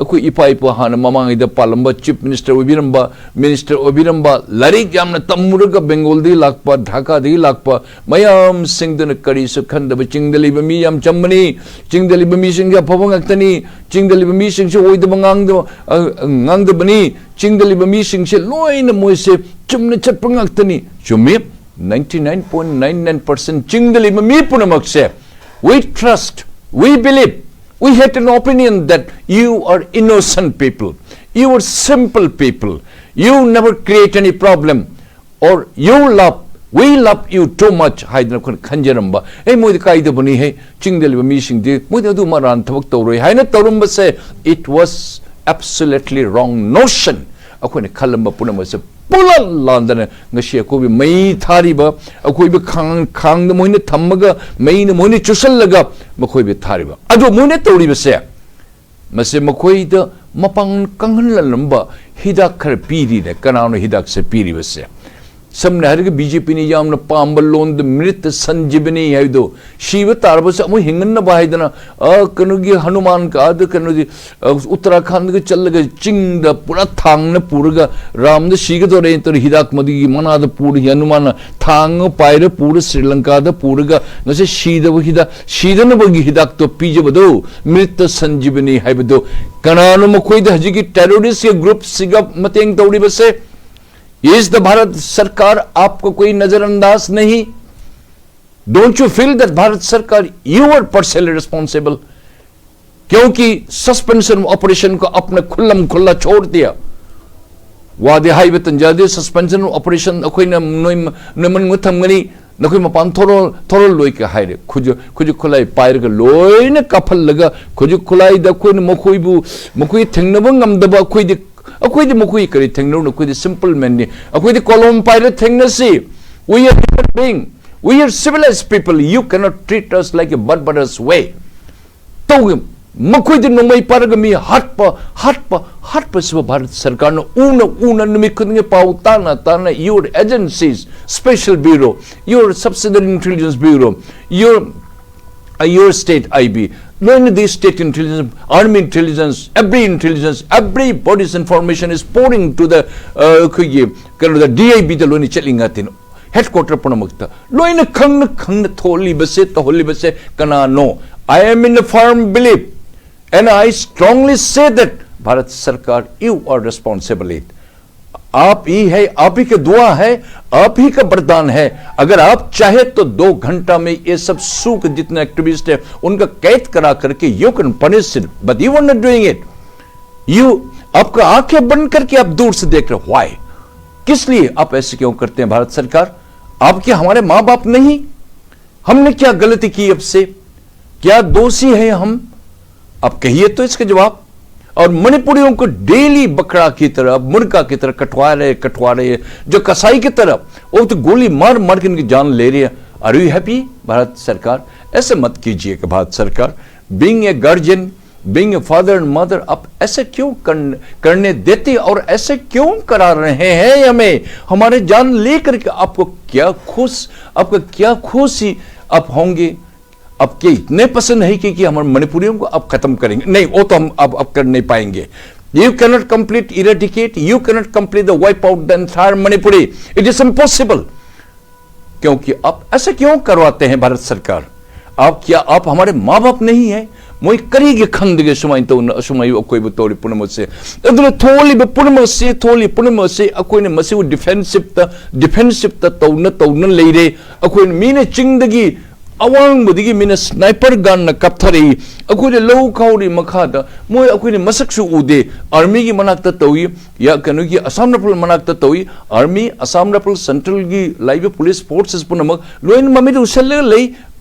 ꯑꯩꯈꯣꯏ ꯏꯄꯥ ꯏꯄꯨ ꯍꯥꯟꯅ ꯃꯃꯥꯡꯉꯩꯗ ꯄꯥꯜꯂꯝꯕ chief minister ꯑꯣꯏꯕꯤꯔꯝꯕ, minister ꯑꯣꯏꯕꯤꯔꯝꯕ, ꯂꯥꯏꯔꯤꯛ ꯌꯥꯝꯅ ꯇꯝꯃꯨꯔꯒ ꯕꯦꯡꯒꯣꯜꯗꯒꯤ ꯂꯥꯛꯄ, ꯙꯥꯀꯥꯗꯒꯤ ꯂꯥꯛꯄ ꯃꯌꯥꯝꯁꯤꯡꯗꯨꯅ ꯀꯔꯤꯁꯨ ꯈꯟꯗꯕ, ꯆꯤꯡꯗ ꯂꯩꯕ ꯃꯤ ꯌꯥꯝ ꯆꯝꯕꯅꯤ, ꯆꯤꯡꯗ ꯂꯩꯕ ꯃꯤꯁꯤꯡꯁꯦ ꯑꯐꯕ ꯉꯥꯛꯇꯅꯤ, ꯆꯤꯡꯗ ꯂꯩꯕ ꯃꯤꯁꯤꯡꯁꯦ ꯑꯣꯏꯗꯕ ꯉꯥꯡꯗꯕ, ꯑ, ꯉꯥꯡꯗꯕꯅꯤ, ꯆꯤꯡꯗ ꯂꯩꯕ ꯃꯤꯁꯤꯡꯁꯦ ꯂꯣꯏꯅ ꯃꯣꯏꯁꯦ ꯆꯨꯝꯅ ꯆꯠꯄ ꯉꯥꯛꯇꯅꯤ꯫ ꯆꯨꯝꯃꯤ, ninety nine point nine nine percent ꯆꯤꯡꯗ ꯂꯩꯕ ꯃꯤ ꯄꯨꯝꯅꯃꯛꯁꯦ, we trust, we believe, we had an opinion that you are innocent people, you are simple people, you never create any problem, or you love, we love you too much ꯍꯥꯏꯗꯅ ꯑꯩꯈꯣꯏꯅ ꯈꯟꯖꯔꯝꯕ, ꯑꯦ, ꯃꯣꯏꯗꯤ ꯀꯥꯏꯗꯕꯅꯤ, ꯍꯦ, ꯆꯤꯡꯗ ꯂꯩꯕ ꯃꯤꯁꯤꯡꯗꯤ ꯃꯣꯏꯗꯤ ꯑꯗꯨ ꯃꯔꯥꯟ ꯊꯕꯛ ꯇꯧꯔꯣꯏ ꯍꯥꯏꯅ ꯇꯧꯔꯝꯕꯁꯦ, it was absolutely wrong notion. ꯑꯩꯈꯣꯏꯅ ꯈꯜꯂꯝꯕ ꯄꯨꯝꯅꯃꯛꯁꯦ ꯄꯨꯂꯞ ꯂꯥꯟꯗꯅ ꯉꯁꯤ ꯑꯩꯈꯣꯏꯕꯨ ꯃꯩ ꯊꯥꯔꯤꯕ, ꯑꯩꯈꯣꯏꯕꯨ ꯈꯥꯡ-, ꯈꯥꯡꯗ ꯃꯣꯏꯅ ꯊꯝꯃꯒ ꯃꯩꯅ ꯃꯣꯏꯅ ꯆꯨꯁꯜꯂꯒ ꯃꯈꯣꯏꯕꯨ ꯊꯥꯔꯤꯕ, ꯑꯗꯣ ꯃꯣꯏꯅ ꯇꯧꯔꯤꯕꯁꯦ, ꯃꯁꯤ ꯃꯈꯣꯏꯗ ꯃꯄꯥꯡꯒꯜ ꯀꯪꯍꯜꯂꯝꯕ ꯍꯤꯗꯥꯛ ꯈꯔ ꯄꯤꯔꯤꯅꯦ꯫ ꯀꯅꯥꯅꯣ ꯍꯤꯗꯥꯛꯁꯦ ꯄꯤꯔꯤꯕꯁꯦ? ꯁꯝꯅ ꯍꯥꯏꯔꯒ ꯕꯤ ꯖꯦ ꯄꯤꯅ ꯌꯥꯝꯅ ꯄꯥꯝꯕ ꯂꯣꯟꯗ ꯃ꯭ꯔꯤꯇ ꯁꯟꯖꯤꯕꯅꯤ ꯍꯥꯏꯕꯗꯣ, ꯁꯤꯕ ꯇꯥꯔꯕꯁꯨ ꯑꯃꯨꯛ ꯍꯤꯡꯍꯟꯅꯕ ꯍꯥꯏꯗꯅ, ꯑ, ꯀꯩꯅꯣꯒꯤ ꯍꯅꯨꯃꯥꯟ ꯀꯥꯗ ꯀꯩꯅꯣꯗꯤ, ꯑ, ꯎꯠꯇꯔꯥꯈꯟꯗꯒ ꯆꯠꯂꯒ ꯆꯤꯡꯗ ꯄꯨꯔꯥ ꯊꯥꯡꯅ ꯄꯨꯔꯒ ꯔꯥꯝꯗ ꯁꯤꯒꯗꯧꯔꯦ ꯇꯧꯔ ꯍꯤꯗꯥꯛ ꯃꯗꯨꯒꯤ ꯃꯅꯥꯗ ꯄꯨꯔ ꯍꯅꯨꯃꯥꯟꯅ ꯊꯥꯡ ꯑꯃ ꯄꯥꯏꯔ ꯄꯨꯔ ꯁ꯭ꯔꯤ ꯂꯪꯀꯥꯗ ꯄꯨꯔꯒ ꯉꯁꯤ ꯁꯤꯗꯕ ꯍꯤꯗꯥꯛ, ꯁꯤꯗꯅꯕꯒꯤ ꯍꯤꯗꯥꯛꯇꯣ ꯄꯤꯖꯕꯗꯣ ꯃ꯭ꯔꯤꯇ ꯁꯟꯖꯤꯕꯅꯤ ꯍꯥꯏꯕꯗꯣ, ꯀꯅꯥꯅꯣ ꯃꯈꯣꯏꯗ ꯍꯧꯖꯤꯛꯀꯤ terrorist ꯒꯤ group ꯁꯤꯒ ꯃꯇꯦꯡ ꯇꯧꯔꯤꯕꯁꯦ? Is the Bharat Sarkar आपको कोई नजरअंदाज नहीं? Don't you feel that Bharat Sarkar, you are partially responsible? क्योंकि suspension of operation को आपने खुल्लम खुल्ला छोड़ दिया। ꯋꯥꯗꯤ ꯍꯥꯏꯕ ꯇꯟꯖꯥꯗꯤ, suspension of operation ꯑꯩꯈꯣꯏꯅ ꯅꯣꯏ, ꯅꯣꯏ ꯃꯅꯨꯡꯗ ꯊꯝꯒꯅꯤ, ꯅꯈꯣꯏ ꯃꯄꯥꯟ ꯊꯣꯔꯛ-, ꯊꯣꯔꯛꯂꯣꯏ ꯀ ꯍꯥꯏꯔꯦ꯫ ꯈꯨꯖꯨ-, ꯈꯨꯖꯨ ꯈꯨꯠꯂꯥꯏ ꯄꯥꯏꯔꯒ ꯂꯣꯏꯅ ꯀꯥꯞꯍꯜꯂꯒ, ꯈꯨꯖꯨ ꯈꯨꯠꯂꯥꯏꯗ ꯑꯩꯈꯣꯏꯅ ꯃꯈꯣꯏꯕꯨ, ꯃꯈꯣꯏ ꯊꯦꯡꯅꯕ ꯉꯝꯗꯕ ꯑꯩꯈꯣꯏꯗꯤ, ꯑꯩꯈꯣꯏꯗꯤ ꯃꯈꯣꯏ ꯀꯔꯤ ꯊꯦꯡꯅꯔꯨꯅꯣ? ꯑꯩꯈꯣꯏꯗꯤ simple man ꯅꯤ꯫ ꯑꯩꯈꯣꯏꯗꯤ ꯀꯣꯂꯣꯝ ꯄꯥꯏꯔ ꯊꯦꯡꯅꯁꯤ꯫ We are human being. We are civilized people. You cannot treat us like a barbarous way. ꯇꯧꯒꯦ꯫ ꯃꯈꯣꯏꯗꯤ ꯅꯣꯡꯃꯩ ꯄꯥꯏꯔꯒ ꯃꯤ ꯍꯥꯠꯄ, ꯍꯥꯠꯄ, ꯍꯥꯠꯄꯁꯤꯕꯨ ꯚꯥꯔꯠ ꯁꯔꯀꯥꯔꯅ ꯎꯅ ꯎꯅ ꯅꯨꯃꯤꯠ ꯈꯨꯗꯤꯡꯒꯤ ꯄꯥꯎ ꯇꯥꯅ ꯇꯥꯅ, your agencies, special bureau, your subsidiary intelligence bureau, your, uh, your state I B, ꯂꯣꯏꯅꯗꯤ state intelligence, army intelligence, every intelligence, every body's information is pouring to the, uh, ꯑꯩꯈꯣꯏꯒꯤ ꯀꯩꯅꯣꯗ, D I B ꯗ ꯂꯣꯏꯅ ꯆꯠꯂꯤ ꯉꯥꯛꯇꯅꯤ꯫ Headquarter ꯄꯨꯝꯅꯃꯛꯇ ꯂꯣꯏꯅ ꯈꯪꯅ ꯈꯪꯅ ꯊꯣꯛꯍꯜꯂꯤꯕꯁꯦ, ꯇꯧꯍꯜꯂꯤꯕꯁꯦ ꯀꯅꯥꯅꯣ? I am in a firm belief and I strongly say that Bharat ꯁꯔꯀꯥꯔ, you are responsible it. आप ही है, आप ही का दुआ है, आप ही का वरदान है। अगर आप चाहे तो दो घंटा में ये सब सूख जितने एक्टिविस्ट है उनका कैद करा करके you can punish it, but you are not doing it. You, आपका आंखें बंद करके आप दूर से देख रहे हो। Why? किस लिए आप ऐसे क्यों करते हैं भारत सरकार? आपके हमारे माँ बाप नहीं? हमने क्या गलती की आपसे? क्या दोषी है हम? आप कहिए तो इसका जवाब। और मणिपुरियों को डेली बकरा की तरह, मुर्गा की तरह कटवा रहे, कटवा रहे हैं। जो कसाई की तरह, वो तो गोली मार मार के इनकी जान ले रही है। Are you happy, भारत सरकार? ऐसे मत कीजिएगा भारत सरकार। Being a guardian, being a father and mother, आप ऐसे क्यों कर, करने देते और ऐसे क्यों करा रहे हैं हमें? हमारे जान लेकर के आपको क्या खुश, आपका क्या खुशी आप होंगे? आपके इतने पसंद है कि, कि हमारे मणिपुरियों को आप खत्म करेंगे? नहीं, वो तो हम अब, अब कर नहीं पाएंगे। You cannot complete, eradicate, you cannot complete the wipe out the entire Manipuri. It is impossible. क्योंकि आप ऐसे क्यों करवाते हैं भारत सरकार? आप, क्या आप हमारे माँ बाप नहीं है? ꯃꯣꯏ ꯀꯔꯤꯒꯤ ꯈꯪꯗꯒꯦ ꯁꯨꯃꯥꯏꯅ ꯇꯧꯅ, ꯑꯁꯨꯃꯥꯏꯅ ꯑꯀꯣꯏꯕ ꯇꯧꯔꯤ ꯄꯨꯝꯅꯃꯛꯁꯦ? ꯑꯗꯨꯅ ꯊꯣꯛꯂꯤꯕ ꯄꯨꯝꯅꯃꯛꯁꯦ, ꯊꯣꯛꯂꯤ ꯄꯨꯝꯅꯃꯛꯁꯦ ꯑꯩꯈꯣꯏꯅ ꯃꯁꯤꯕꯨ ꯗꯤꯐꯦꯟꯁꯤꯞꯇ, ꯗꯤꯐꯦꯟꯁꯤꯞꯇ ꯇꯧꯅ, ꯇꯧꯅ ꯂꯩꯔꯦ꯫ ꯑꯩꯈꯣꯏꯅ, ꯃꯤꯅ ꯆꯤꯡꯗꯒꯤ, ꯑꯋꯥꯡꯕꯗꯒꯤ ꯃꯤꯅ ꯁ꯭ꯅꯥꯏꯄꯔ ꯒꯟꯅ ꯀꯥꯞꯊꯔꯛꯏ꯫ ꯑꯩꯈꯣꯏꯅ ꯂꯧ ꯈꯥꯎꯔꯤ ꯃꯈꯥꯗ, ꯃꯣꯏ ꯑꯩꯈꯣꯏꯅ ꯃꯁꯛꯁꯨ ꯎꯗꯦ꯫ ꯑꯥꯔꯃꯤꯒꯤ ꯃꯅꯥꯛꯇ ꯇꯧꯏ, ꯌꯥ, ꯀꯩꯅꯣꯒꯤ ꯑꯁꯥꯝ ꯔꯥꯏꯐꯜ ꯃꯅꯥꯛꯇ ꯇꯧꯏ꯫ ꯑꯥꯔꯃꯤ, ꯑꯁꯥꯝ ꯔꯥꯏꯐꯜ, ꯁꯦꯟꯇ꯭ꯔꯦꯜꯒꯤ ꯂꯥꯛꯏꯕ ꯄꯨꯂꯤꯁ ꯐꯣꯔꯁꯦꯁ ꯄꯨꯝꯅꯃꯛ ꯂꯣꯏꯅ ꯃꯃꯤꯠ ꯎꯁꯜꯂꯒ ꯂꯩ꯫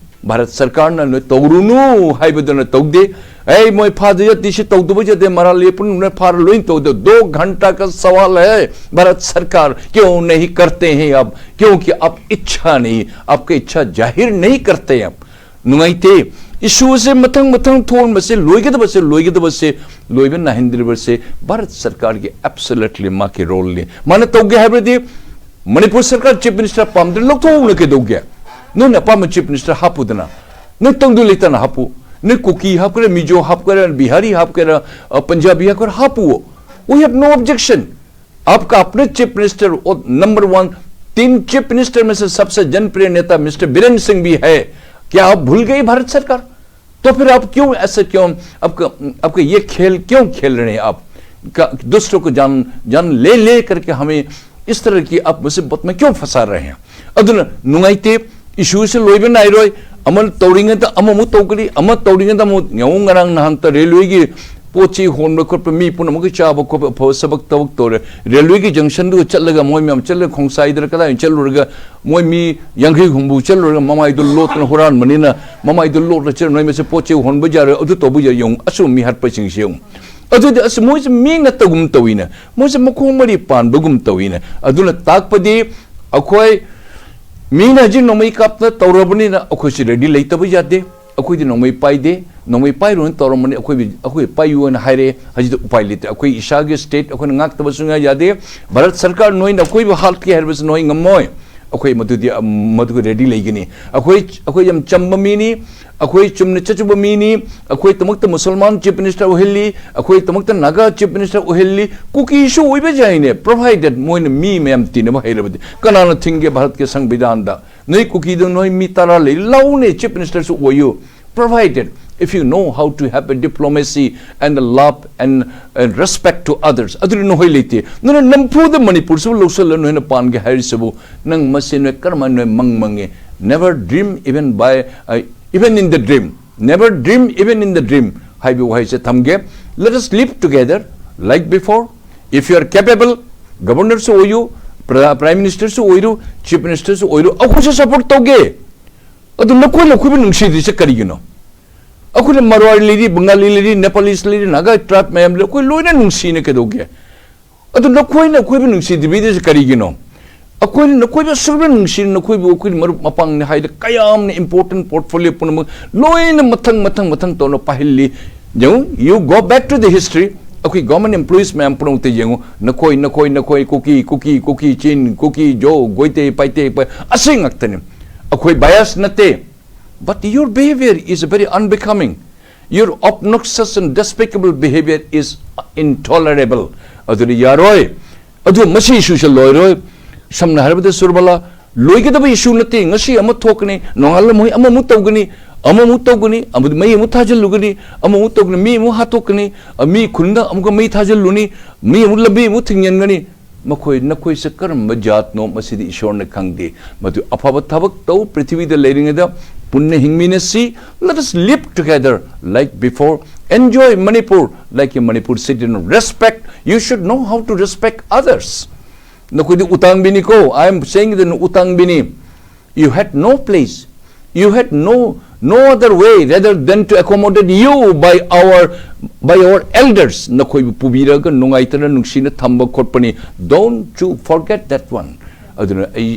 ꯚꯥꯔꯠ ꯁꯔꯀꯥꯔꯅ ꯅꯣꯏ ꯇꯧꯔꯨꯅꯨ ꯍꯥꯏꯕꯗꯨꯅ ꯇꯧꯗꯦ꯫ ꯑꯩ ꯃꯣꯏ ꯐꯥꯗ ꯌꯥꯗꯦ, ꯁꯤ ꯇꯧꯗꯕ ꯌꯥꯗꯦ, ꯃꯔꯥꯜ ꯂꯩ ꯄꯨꯟꯅ ꯐꯥꯔ ꯂꯣꯏ ꯇꯧꯗꯦ꯫ दो घंटा का सवाल है, भारत सरकार क्यों नहीं करते हैं अब? क्योंकि आप इच्छा नहीं, आपकी इच्छा जाहिर नहीं करते हैं आप। ꯅꯨꯡꯉꯥꯏꯇꯦ꯫ ꯏꯁꯨꯁꯦ ꯃꯊꯪ ꯃꯊꯪ ꯊꯣꯛꯍꯟꯕꯁꯦ, ꯂꯣꯏꯒꯗꯕꯁꯦ, ꯂꯣꯏꯒꯗꯕꯁꯦ, ꯂꯣꯏꯕ ꯅꯥꯏꯍꯟꯗ꯭ꯔꯤꯕꯁꯦ ꯚꯥꯔꯠ ꯁꯔꯀꯥꯔꯒꯤ absolutely ꯃꯥꯒꯤ ꯔꯣꯜꯅꯤ꯫ ꯃꯥꯅ ꯇꯧꯒꯦ ꯍꯥꯏꯕꯗꯤ ꯃꯅꯤꯄꯨꯔ ꯁꯔꯀꯥꯔ ꯆꯤꯐ ꯃꯤꯅꯤꯁꯇꯔ ꯄꯥꯝꯗ꯭ꯔꯦ, ꯂꯧꯊꯣꯛꯎꯅ ꯀꯩꯗꯧꯒꯦ? ꯅꯣꯏꯅ ꯑꯄꯥꯝꯕ ꯆꯤꯐ ꯃꯤꯅꯤꯁꯇꯔ ꯍꯥꯞꯄꯨꯗꯅ, ꯅꯣꯏ ꯇꯪꯗꯨ ꯂꯩꯇꯥꯅ ꯍꯥꯞꯄꯨ꯫ ꯅꯣꯏ ꯀꯨꯀꯤ ꯍꯥꯞꯀꯦꯔꯥ, ꯃꯤꯖꯣ ꯍꯥꯞꯀꯦꯔꯥ, ꯕꯤꯍꯥꯔꯤ ꯍꯥꯞꯀꯦꯔꯥ, ꯑ, Punjabi ꯍꯥꯞꯀꯦꯔꯥ, ꯍꯥꯞꯄꯨ꯫ We have no objection. आपका अपने चीफ मिनिस्टर और नंबर वन, तीन चीफ मिनिस्टर में से सबसे जनप्रिय नेता मिस्टर बीरेंद्र सिंह भी है। क्या आप भूल गई भारत सरकार? तो फिर आप क्यों ऐसे, क्यों आपका, आपका ये खेल क्यों खेल रहे हैं आप? का, दूसरों को जान, जान ले ले करके हमें इस तरह की आप मुसीबत में क्यों फंसा रहे हैं? ꯑꯗꯨꯅ ꯅꯨꯡꯉꯥꯏꯇꯦ꯫ ꯏꯁꯨꯁꯦ ꯂꯣꯏꯕ ꯅꯥꯏꯔꯣꯏ꯫ ꯑꯃ ꯇꯧꯔꯤꯉꯩꯗ ꯑꯃꯃꯨꯛ ꯇꯧꯒꯅꯤ, ꯑꯃ ꯇꯧꯔꯤꯉꯩꯗ ꯑꯃꯨꯛ ꯌꯦꯡꯉꯨ, ꯉꯔꯥꯡ ꯅꯍꯥꯟꯇ ꯔꯦꯜꯋꯦꯒꯤ ꯄꯣꯠ ꯆꯩ ꯍꯣꯟꯕ ꯈꯣꯠꯄ, ꯃꯤ ꯄꯨꯝꯅꯃꯛꯀꯤ ꯆꯥꯕ ꯈꯣꯠꯄ ꯑꯐꯕ ꯊꯕꯛ, ꯊꯕꯛ ꯇꯧꯔꯦ꯫ ꯔꯦꯜꯋꯦꯒꯤ ꯖꯪꯁꯟꯗꯨꯗ ꯆꯠꯂꯒ ꯃꯣꯏ ꯃꯌꯥꯝ ꯆꯠꯂꯒ ꯈꯣꯡꯁꯥꯏꯗꯔ ꯀꯗꯥꯏ ꯆꯠꯂꯨꯔꯒ ꯃꯣꯏ ꯃꯤ ꯌꯥꯡꯈꯩ ꯍꯨꯝꯐꯨ ꯆꯠꯂꯨꯔꯒ ꯃꯃꯥꯏꯗꯨ ꯂꯣꯠꯇꯅ ꯍꯨꯔꯥꯟꯕꯅꯤꯅ ꯃꯃꯥꯏꯗꯨ ꯂꯣꯠꯂ ꯆꯠꯂ ꯅꯣꯏ ꯃꯁꯤ ꯄꯣꯠ ꯆꯩ ꯍꯣꯟꯕ ꯌꯥꯔꯣꯏ, ꯑꯗꯨ ꯇꯧꯕ ꯌꯥꯔꯣꯏ꯫ ꯌꯦꯡꯉꯨ, ꯑꯁꯨꯝ ꯃꯤ ꯍꯥꯠꯄꯁꯤꯡꯁꯤ ꯌꯦꯡꯉꯨ꯫ ꯑꯗꯨꯗꯤ ꯑꯁ ꯃꯣꯏꯁꯦ ꯃꯤ ꯅꯠꯇꯒꯨꯝ ꯇꯧꯏꯅ, ꯃꯣꯏꯁꯦ ꯃꯈꯣꯡ ꯃꯔꯤ ꯄꯥꯟꯕꯒꯨꯝ ꯇꯧꯏꯅ꯫ ꯑꯗꯨꯅ ꯇꯥꯛꯄꯗꯤ ꯑꯩꯈꯣꯏ ꯃꯤꯅ ꯍꯧꯖꯤꯛ ꯅꯣꯡꯃꯩ ꯀꯥꯞꯇ ꯇꯧꯔꯕꯅꯤꯅ ꯑꯩꯈꯣꯏꯁꯨ ꯔꯦꯗꯤ ꯂꯩꯇꯕ ꯌꯥꯗꯦ꯫ ꯑꯩꯈꯣꯏꯗꯤ ꯅꯣꯡꯃꯩ ꯄꯥꯏꯗꯦ, ꯅꯣꯡꯃꯩ ꯄꯥꯏꯔꯨꯅ ꯇꯧꯔꯝꯕꯅꯤ, ꯑꯩꯈꯣꯏ, ꯑꯩꯈꯣꯏ ꯄꯥꯏꯌꯨ ꯍꯥꯏꯅ ꯍꯥꯏꯔꯦ꯫ ꯍꯧꯖꯤꯛꯇꯤ ꯎꯄꯥꯏ ꯂꯩꯇꯦ, ꯑꯩꯈꯣꯏ ꯏꯁꯥꯒꯤ ꯁ꯭ꯇꯦꯠ ꯑꯩꯈꯣꯏꯅ ꯉꯥꯛꯇꯕ ꯁꯨꯡꯌꯥ ꯌꯥꯗꯦ꯫ ꯚꯥꯔꯠ ꯁꯔꯀꯥꯔ ꯅꯣꯏꯅ ꯑꯩꯈꯣꯏꯕꯨ ꯍꯥꯠꯀꯦ ꯍꯥꯏꯔꯕꯁꯨ ꯅꯣꯏ ꯉꯝꯃꯣꯏ꯫ ꯑꯩꯈꯣꯏ ꯃꯗꯨꯗꯤ, ꯑꯝ, ꯃꯗꯨꯒꯤ ꯔꯦꯗꯤ ꯂꯩꯒꯅꯤ꯫ ꯑꯩꯈꯣꯏ, ꯑꯩꯈꯣꯏ ꯌꯥꯝ ꯆꯝꯕ ꯃꯤꯅꯤ, ꯑꯩꯈꯣꯏ ꯆꯨꯝꯅ ꯆꯠꯆꯕ ꯃꯤꯅꯤ꯫ ꯑꯩꯈꯣꯏꯗꯃꯛꯇ ꯃꯨꯁꯜꯃꯥꯟ ꯆꯤꯐ ꯃꯤꯅꯤꯁꯇꯔ ꯑꯣꯏꯍꯜꯂꯤ, ꯑꯩꯈꯣꯏꯗꯃꯛꯇ ꯅꯥꯒꯥ ꯆꯤꯐ ꯃꯤꯅꯤꯁꯇꯔ ꯑꯣꯏꯍꯜꯂꯤ꯫ ꯀꯨꯀꯤꯁꯨ ꯑꯣꯏꯕ ꯌꯥꯏꯅꯦ, provided ꯃꯣꯏꯅ ꯃꯤ ꯃꯌꯥꯝ ꯇꯤꯟꯅꯕ ꯍꯩꯔꯕꯗꯤ꯫ ꯀꯅꯥꯅ ꯊꯤꯡꯒꯦ ꯚꯥꯔꯠꯀꯤ ꯁꯪꯕꯤꯙꯥꯟꯗ? ꯅꯣꯏ ꯀꯨꯀꯤꯗꯣ ꯅꯣꯏ ꯃꯤ ꯇꯔꯥ ꯂꯩ, ꯂꯧꯅꯦ, chief ꯃꯤꯅꯤꯁꯇꯔꯁꯨ ꯑꯣꯏꯌꯨ꯫ Provided if you know how to have a diplomacy and a love and, and respect to others. ꯑꯗꯨꯗꯤ ꯅꯈꯣꯏ ꯂꯩꯇꯦ꯫ ꯅꯣꯏꯅ ꯅꯝꯐꯨꯗ ꯃꯅꯤꯄꯨꯔꯁꯨ ꯂꯧꯁꯤꯜꯂ ꯅꯣꯏꯅ ꯄꯥꯟꯒꯦ ꯍꯥꯏꯔꯤꯁꯤꯕꯨ, ꯅꯪ ꯃꯁꯤ ꯅꯣꯏ ꯀꯔꯝꯍꯥꯏꯅ ꯅꯣꯏ ꯃꯪ ꯃꯪꯉꯦ? Never dream even by, uh, even in the dream. Never dream even in the dream ꯍꯥꯏꯕ ꯋꯥꯍꯩꯁꯦ ꯊꯝꯒꯦ꯫ Let us live together like before. If you are capable, ꯒꯕꯔꯅꯔꯁꯨ ꯑꯣꯏꯌꯨ, ꯄ꯭ꯔ-, ꯄ꯭ꯔꯥꯏꯝ ꯃꯤꯅꯤꯁꯇꯔꯁꯨ ꯑꯣꯏꯔꯨ, ꯆꯤꯐ ꯃꯤꯅꯤꯁꯇꯔꯁꯨ ꯑꯣꯏꯔꯨ, ꯑꯩꯈꯣꯏꯁꯨ ꯁꯄꯣꯔꯠ ꯇꯧꯒꯦ꯫ ꯑꯗꯨ ꯅꯈꯣꯏꯅ ꯑꯩꯈꯣꯏꯕꯨ ꯅꯨꯡꯁꯤꯗ꯭ꯔꯤꯁꯦ ꯀꯔꯤꯒꯤꯅꯣ? ꯑꯩꯈꯣꯏꯅ ꯃꯔꯋꯥꯔꯤ ꯂꯩꯔꯤ, ꯕꯪꯒꯥꯂꯤ ꯂꯩꯔꯤ, ꯅꯦꯄꯥꯂꯤꯁ ꯂꯩꯔꯤ, ꯅꯥꯒꯥ ꯇ꯭ꯔꯥꯏꯕ ꯃꯌꯥꯝ ꯂꯩꯔꯤ, ꯑꯩꯈꯣꯏ ꯂꯣꯏꯅ ꯅꯨꯡꯁꯤꯅ ꯀꯩꯗꯧꯒꯦ? ꯑꯗꯨ ꯅꯈꯣꯏꯅ ꯑꯩꯈꯣꯏꯕꯨ ꯅꯨꯡꯁꯤꯗꯕꯤꯗꯁꯦ ꯀꯔꯤꯒꯤꯅꯣ? ꯑꯩꯈꯣꯏꯅ ꯅꯈꯣꯏꯕꯨ ꯑꯁꯨꯛꯅ ꯅꯨꯡꯁꯤꯅ ꯅꯈꯣꯏꯕꯨ ꯑꯩꯈꯣꯏꯅ ꯃꯔꯨꯞ ꯃꯄꯥꯡꯅꯤ ꯍꯥꯏꯗ ꯀꯌꯥꯝꯅ ꯏꯝꯄꯣꯔꯇꯦꯟ ꯄꯣꯔꯠꯐꯣꯂꯤꯑꯣ ꯄꯨꯝꯅꯃꯛ ꯂꯣꯏꯅ ꯃꯊꯪ ꯃꯊꯪ ꯃꯊꯪ ꯇꯧꯅ ꯄꯥꯏꯍꯜꯂꯤ꯫ ꯌꯦꯡꯉꯨ, you go back to the history, ꯑꯩꯈꯣꯏ ꯒꯣꯔꯃꯦꯟ ꯑꯦꯝꯄ꯭ꯂꯣꯌꯤꯁ ꯃꯌꯥꯝ ꯄꯨꯝꯅꯃꯛꯇ ꯌꯦꯡꯉꯨ, ꯅꯈꯣꯏ ꯅꯈꯣꯏ ꯅꯈꯣꯏ ꯀꯨꯀꯤ ꯀꯨꯀꯤ ꯀꯨꯀꯤ ꯆꯤꯟ ꯀꯨꯀꯤ ꯖꯣ ꯒꯣꯏꯇꯦ ꯄꯥꯏꯇꯦ ꯄꯥꯏ ꯑꯁꯤ ꯉꯥꯛꯇꯅꯤ꯫ ꯑꯩꯈꯣꯏ ꯕꯥꯌꯁ ꯅꯠꯇꯦ꯫ But your behavior is very unbecoming. Your obnoxious and despicable behavior is intolerable. ꯑꯗꯨꯅ ꯌꯥꯔꯣꯏ꯫ ꯑꯗꯨ ꯃꯁꯤ ꯏꯁꯨꯁꯦ ꯂꯣꯏꯔꯣꯏ꯫ ꯁꯝꯅ ꯍꯥꯏꯔꯕꯗ ꯁꯨꯔꯕꯂꯥ, ꯂꯣꯏꯒꯗꯕ ꯏꯁꯨ ꯅꯠꯇꯦ꯫ ꯉꯁꯤ ꯑꯃ ꯊꯣꯛꯀꯅꯤ, ꯅꯣꯡꯉꯥꯜꯂꯝꯃꯣꯏ ꯑꯃꯃꯨꯛ ꯇꯧꯒꯅꯤ, ꯑꯃꯃꯨꯛ ꯇꯧꯒꯅꯤ, ꯑꯃꯗꯤ ꯃꯩ ꯑꯃꯨꯛ ꯊꯥꯖꯤꯜꯂꯨꯒꯅꯤ, ꯑꯃꯃꯨꯛ ꯇꯧꯒꯅꯤ, ꯃꯤ ꯑꯃꯨꯛ ꯍꯥꯠꯇꯣꯛꯀꯅꯤ, ꯑ, ꯃꯤ ꯈꯨꯟꯗ ꯑꯃꯨꯛꯀ ꯃꯩ ꯊꯥꯖꯤꯜꯂꯨꯅꯤ, ꯃꯤ ꯑꯃꯨꯛ ꯂꯝꯕꯤ ꯑꯃꯨꯛ ꯊꯤꯡꯖꯤꯟꯒꯅꯤ꯫ ꯃꯈꯣꯏ, ꯅꯈꯣꯏꯁꯦ ꯀꯔꯝꯕ ꯖꯥꯠꯅꯣ, ꯃꯁꯤꯗꯤ ꯏꯁꯣꯔꯅ ꯈꯪꯗꯦ꯫ ꯃꯗꯨ ꯑꯐꯕ ꯊꯕꯛ ꯇꯧ꯫ ꯄ꯭ꯔꯤꯊꯤꯕꯤꯗ ꯂꯩꯔꯤꯉꯩꯗ ꯄꯨꯟꯅ ꯍꯤꯡꯃꯤꯟꯅꯁꯤ꯫ Let us live together like before. Enjoy Manipur like a Manipur citizen. Respect. You should know how to respect others. ꯅꯈꯣꯏꯗꯤ ꯎꯇꯥꯡꯕꯤꯅꯤꯀꯣ꯫ I am saying that ꯎꯇꯥꯡꯕꯤꯅꯤ. You had no place. You had no, no other way rather than to accommodate you by our, by our elders. ꯅꯈꯣꯏꯕꯨ ꯄꯨꯕꯤꯔꯒ ꯅꯨꯡꯉꯥꯏꯇꯅ ꯅꯨꯡꯁꯤꯅ ꯊꯝꯕ ꯈꯣꯠꯄꯅꯤ. Don't you forget that one. ꯑꯗꯨꯅ ꯑꯩ,